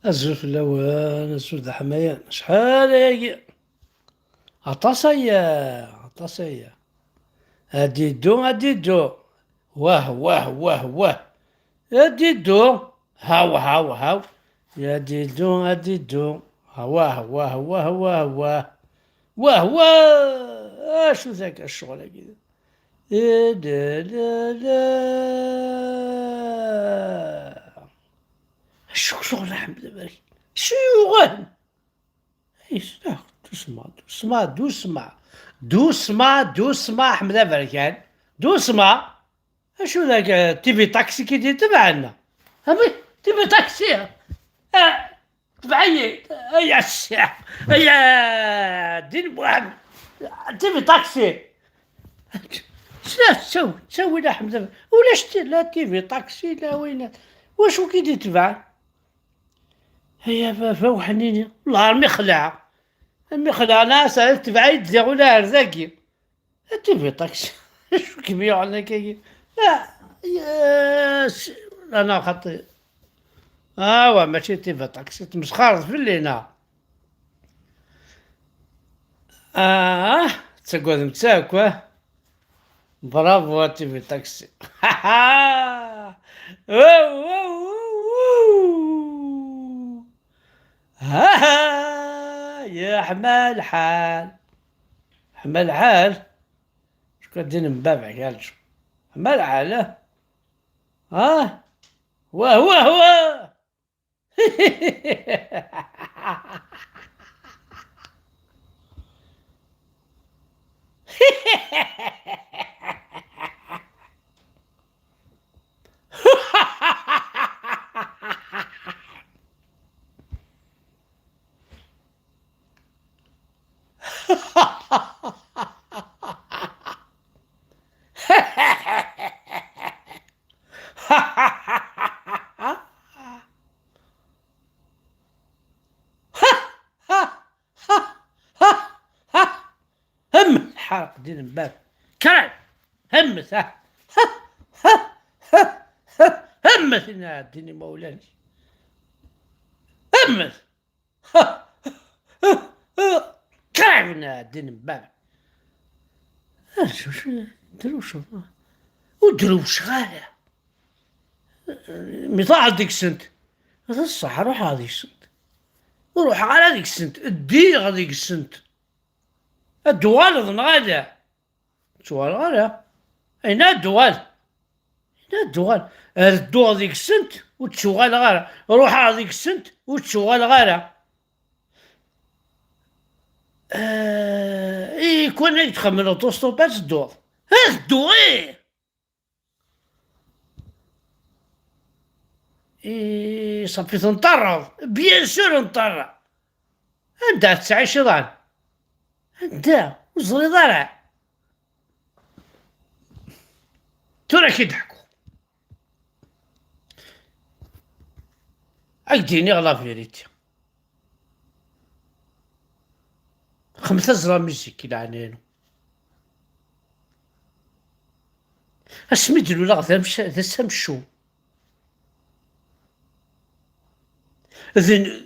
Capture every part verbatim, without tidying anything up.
Azul fell-awen, azul d aḥmayan. Acḥal ayagi? Aṭas aya, aṭas aya. Ad iddu, ad iddu. Wah, wah, wah, wah. Ad iddu. Haw, haw, haw. Ad iddu, ad iddu. Wah, wah, wah, wah, wah. Wah, wah. Acu-t akka ccɣel-agi? Eh, la, la, la. Acu ccɣel a Ḥmed Aberkan? Acu yuɣen? Yesla, doucement, doucement, doucement. Doucement, doucement, Ḥmed Aberkan. Doucement. Acu d, eh, T V Taxi ki d-itebɛen? Ami, T V Taxi. Ah, tebɛ-iyi. Ay, a ssiḥ. Ay, a ddin Muḥend. T V Taxi. Sla, ttaw-, ttawil a Ḥmed. Ulac ti-, la T V Taxi, la win. Wacu ki d-itebɛen? Ay, a baba, weḥnini. Wellah, armi xelɛeɣ. Armi xelɛeɣ, nɛas, ar tebɛ-iyi-d diɣ ula ar dagi. A T V Taxi. Acu kem-yuɣen akkagi? Ah, yes. Ana xaṭi. Awa, mačči T V Taxi, tmesxareḍ fell-i, neɣ? Ah, tettagademt akk, ah? Bravo a T V Taxi. Wow, wow, wow, wow. Ha, ha, yeḥma lḥal. Ḥma lḥal. Cukka din n baba yalǧ. Ḥma lḥal, ah? Ha? Wah, wah, wah. Hem! Ḥarq din n bab. Kran! Hemmet, ha! Ha! Ha! Ha! Ha! Hemmet, inna ddin imawlan-ik. Hemmet! Ha! Ha! Ha! Ha! Kran! Inna ddin n bab. Acu, acu, drewceḍ? Ur drewceɣ ara. Mi ṭaɛeḍ deg-sent, d ṣṣeḥ, ruḥeɣ deg-sent. Ur ruḥeɣ ara deg-sent, ddiɣ deg-sent. Ad d-tuɣaleḍ neɣ ala? Ur ttuɣaleɣ ara. Ayen ad d-tuɣal. Ayen ad d-tuɣal. Ad dduɣ deg-sent, ur d-ttuɣaleɣ ara. Ruḥeɣ deg-sent, ur d-ttuɣaleɣ ara. Ah, i kwan ay txemmleḍ autostop ad tedduḍ? Ad dduɣ, ih! I ṣafi tenṭerreḍ? Bien sûr nṭerreɣ. Anda tettɛiciḍ ɛad? Anda? Ur ẓriḍ ara? Tura ad k-id-ḥkuɣ. Ad k-d-iniɣ la vérité. Xemt aẓra musique i leɛnaya-nwen. Asmi d-luleɣ d amca-, d asamcu. D n-,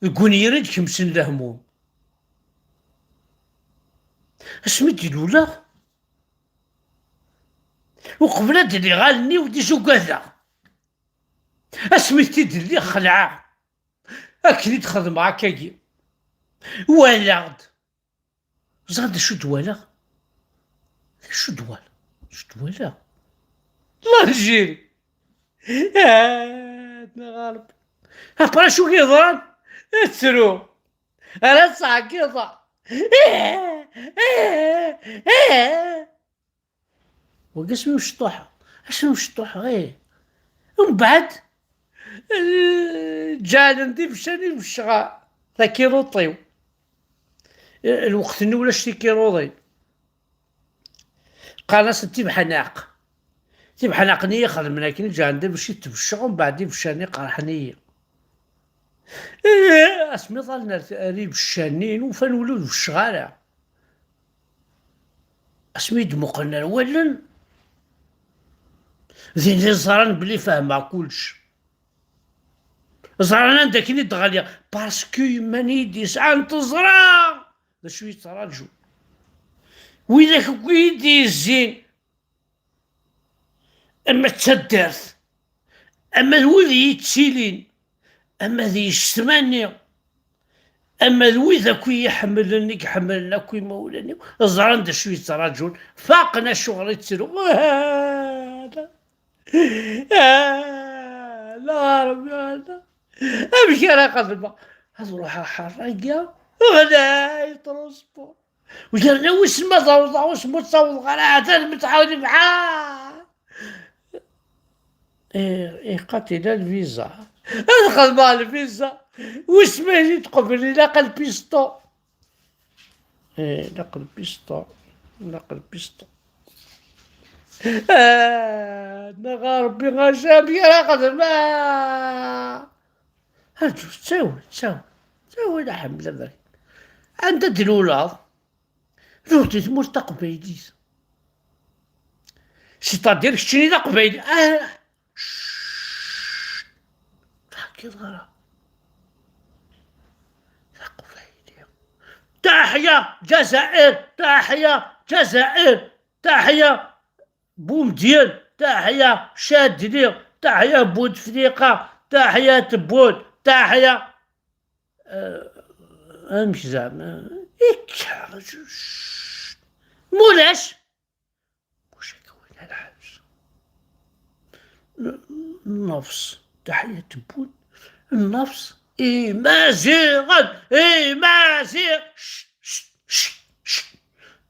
deg unyir i d-kemsen lehmum. Asmi d-luleɣ, uqbel ad d-lliɣ allen-iw d-izugadeɣ. Asmi t-id-lliɣ xelɛeɣ. Akken i d-xedmeɣ akkagi. Walaɣ-d. Ẓer d acu d-walaɣ. D acu d-walaɣ? D acu d-walaɣ? L'Algérie. Ah, neɣ Ṛebbi. Après acu i yeḍran? Ttru. Ara ttɛeggiḍeɣ. Ih, ih, ih. Wagi asmi mecṭuḥeɣ. Asmi mecṭuḥeɣ, ih. Umbeɛd, eh, ǧeɛlen d ibeccan i becceɣ takiruṭ-iw. Eh, lweqt-nni ulac tikiruḍin. Qqaren-asen tibeḥnaq. Tibeḥnaq-nni i xedmen akken, ǧeɛlen d ibeccan i tbecceɣ, umbeɛd ibeccan-nni qerḥen-iyi. Eh, asmi ḍallen ar, ar ibeccan-nni, ufan ula ur becceɣ ara. Asmi i d-muqlen ar wallen, din i ẓran belli fehmeɣ kullec. Ẓran anda akken i d-ɣliɣ, parce que iman i d-yesɛan teẓra d acu yettraǧu. Widak akk i d-yezzin, ama d taddart, ama d wid yettilin, ama d yectma-nni, ama d wid akk i yi-ḥemmlen, i iḥemmlen akk imawlan-iw, ẓran d acu yettraǧun, faqen acuɣer i ttruɣ. Ah, la Rebbi, ah, amek ara xedmeɣ? Ad ruḥeɣ ḥerragi, ɣlay transport. U yerna wissen ma d awḍeɣ, wissen ma ur ttawḍeɣ ara, aɛdan mi tɛawed ibɛa. Eh, iqat ila lviza. Ad xedmeɣ lviza. Wissen ma yili teqbel, ilaq lpisto. Eh, ilaq lpisto. Ilaq lpisto. Ah, neɣ a Rebbi, acu ara xedmeɣ? Rǧu, ttawil, ttawil, ttawil, a Ḥmed Abrid. Anda d-luleḍ? Luleɣ di tmurt taqbaylit. C'est-à-dire, keččini d aqbayli. Ah, cct. Ur teḥkiḍ ara. D aqbayli. Taḥya Ǧazair, taḥya Ǧazair, taḥya Bumedyen, taḥya Cadli, taḥya Butefliqa, taḥya Tebbunt, taḥya. Eh, amek zeɛma? Ikka, cct. Mulac. Mulac akka win ara ḥbes. Nnefs, taḥya Tebbunt. Nnefs, Imaziɣen, Imaziɣ-, cct, cct, cct, cct.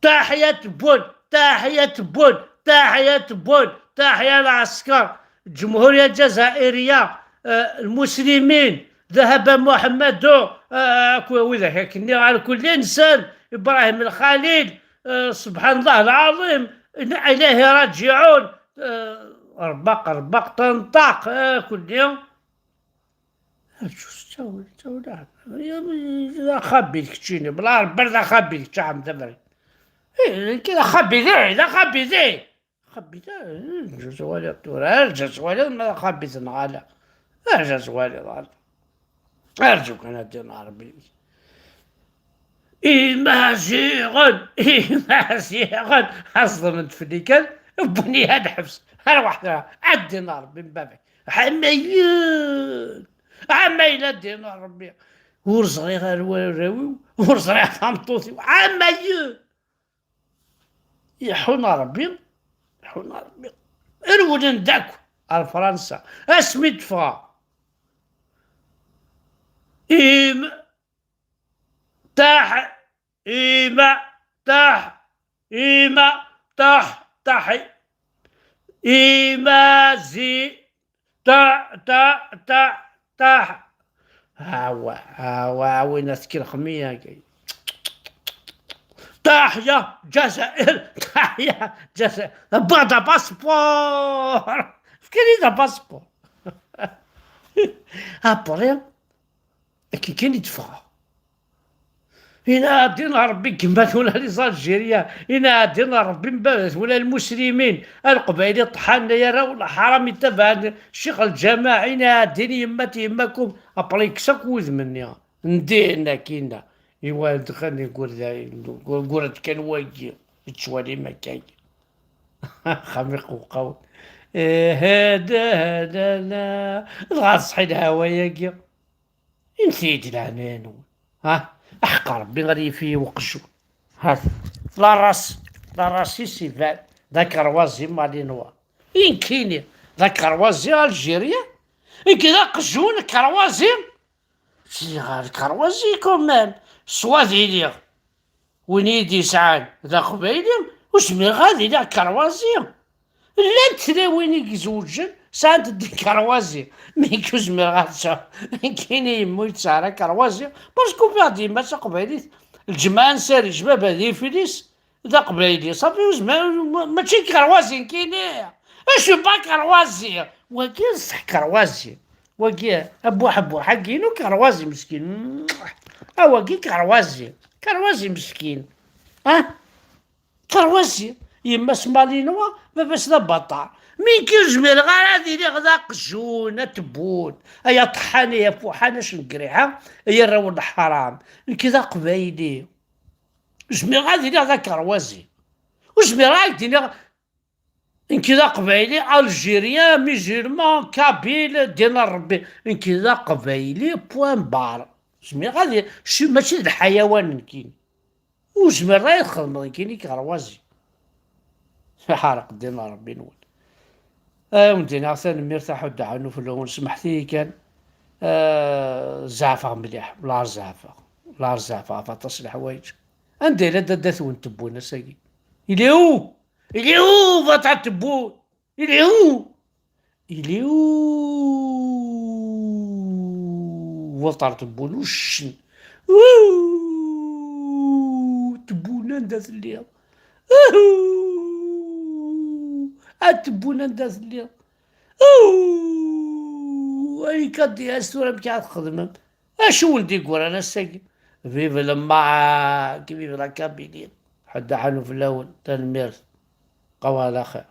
Taḥya Tebbunt, taḥya Tebbunt, taḥya Tebbunt, taḥya lɛesker, الجمهورية الجزائرية, eh, المسلمين، ذهب محمد, eh, ku-, widak akkenni, على كل إنسان, إبراهيم الخليل, eh, سبحان الله العظيم, إنا إليه راجعون, eh, رباق، رباق، طنطاق, eh, كل يوم. Rǧu, ttawil, ttawil, a Ḥmed. D axabit keččini, bla Rebbi d axabit kečč a Ḥmed Abrid. Eh, nekki d axabit, eh, d axabit, eh. Axabit, eh, rǧu ad twaliḍ tura, rǧu ad twaliḍ ma d axabit neɣ ala. Rǧu ad twaliḍ, ala. Rǧu kan ad d-iniɣ Rebbi. Imaziɣen, Imaziɣen, ẓedmen-d fell-i kan, wwin-iyi ad ḥebs. Arwaḥ tura, ad d-iniɣ Rebbi n baba-k. Ɛamayen! Ɛamayen ad d-iniɣ Rebbi. Ur ẓriɣ ara warraw-iw, ur ẓriɣ tameṭṭut-iw. Ɛamayen! Iḥun Rebbi, iḥun Rebbi. Rewlen-d akk ar Fransa. Asmi d-ffɣeɣ. Im-, taḥ-, ima, taḥ-, ima, taḥ-, taḥi. Imazi-, ta-, ta-, ta-, taḥ-. Awa, awa, awin at Kilxmiya. Taḥya Ǧazair, taḥya Ǧazair. Abba d apaspuṛ. Efk-iyi-d apaspuṛ. Après, akken kan i d-ffɣeɣ. Ina din Rebbi gma-twen a les Algériens, ina din Rebbi mbabat wala lmuslimin, a leqbayel iṭḥan, a yarraw leḥram ittabaɛen ccix lǧamaɛ, ina din yemmat yemmakum, après yekkes akk wudem-nni. Ndin akkin, iwa dxel gurda, gurad kan wagi, yettwalim akkagi. Axxam iqewqaw. Ihi, da, da, da. Dɣa ṣṣeḥi lhawa-yagi. Inti-yi-d leɛnaya-nwen. Ha? Aḥeqq Rebbi ara yifi i uqjun. Ha? La race, la race-is iban. D akerwazi malinois. Inkini, d akerwazi algérien. Nekk d aqjun, akerwazi. Ziɣ akerwazi quand même. Soit iliɣ win i yi-d-yesɛan d aqbayli, ur zmireɣ ad iliɣ kerwazi. Llant tlawin i izewǧen, sɛant-d kerwazi. Mi nekk ur zmireɣ ad sɛuɣ. Nekkini yemma ur tesɛi ara kerwazi, parce que ufiɣ-d yemma d taqbaylit. Lǧemɛa n Sariǧ, baba d iflis, d aqbayli. Safi, ur zmireɣ, ma-, mačči kerwazi nekkini. Acu ba kerwazi? Wagi d ṣṣeḥ kerwazi. Wagi, abuḥ, abuḥ, agi inu kerwazi meskin. A wagi kerwazi. Kerwazi meskin. Ah? Kerwazi. Yemma-s Malinois, baba-s d abaṭar. Mi nekk ur zmireɣ ara ad iliɣ d aqjun, a Tebbun, ay aṭeḥḥan, ay afuḥan, acenggriḥa, ay arraw n leḥram. Nekk d aqbayli. Ur zmireɣ ad iliɣ d akerwazi. Ur zmireɣ ad k-d-iniɣ nekk d aqbayli, algérien, musulman, kabyle, ddin n Rebbi. Nekk d aqbayli, point barre. Zmireɣ ad, mačči d lḥayawan nekkini. Ur zmireḍ ara ad txedmeḍ nekkini kerwazi. Ḥareq ddin n Rebbi-nwen. Ad awen-d-iniɣ tanemmirt a Ḥuddu Ɛanuf Lawen, smeḥt-iyi kan. Ah, zeɛfeɣ mliḥ, lɛar zeɛfeɣ, lɛar zeɛfeɣ ɣef aṭas n leḥwayeǧ. Anda yella dadda-twen Tebbun ass-agi? Il est où? Il est où, votre Tebbun? Il est où? Il est où, votre Tebbun uccen? Ouh, Tebbun anda telliḍ? Ouh, a Tebbun anda telliḍ? Ouh, ay kadias tura amek ara txedmem? Acu wen-d-yeggran ass-agi? Vive le Maroc, vive la Kabylie. Ḥuddu Ɛanuf Lawen, tanemmirt. Qawa ala xir.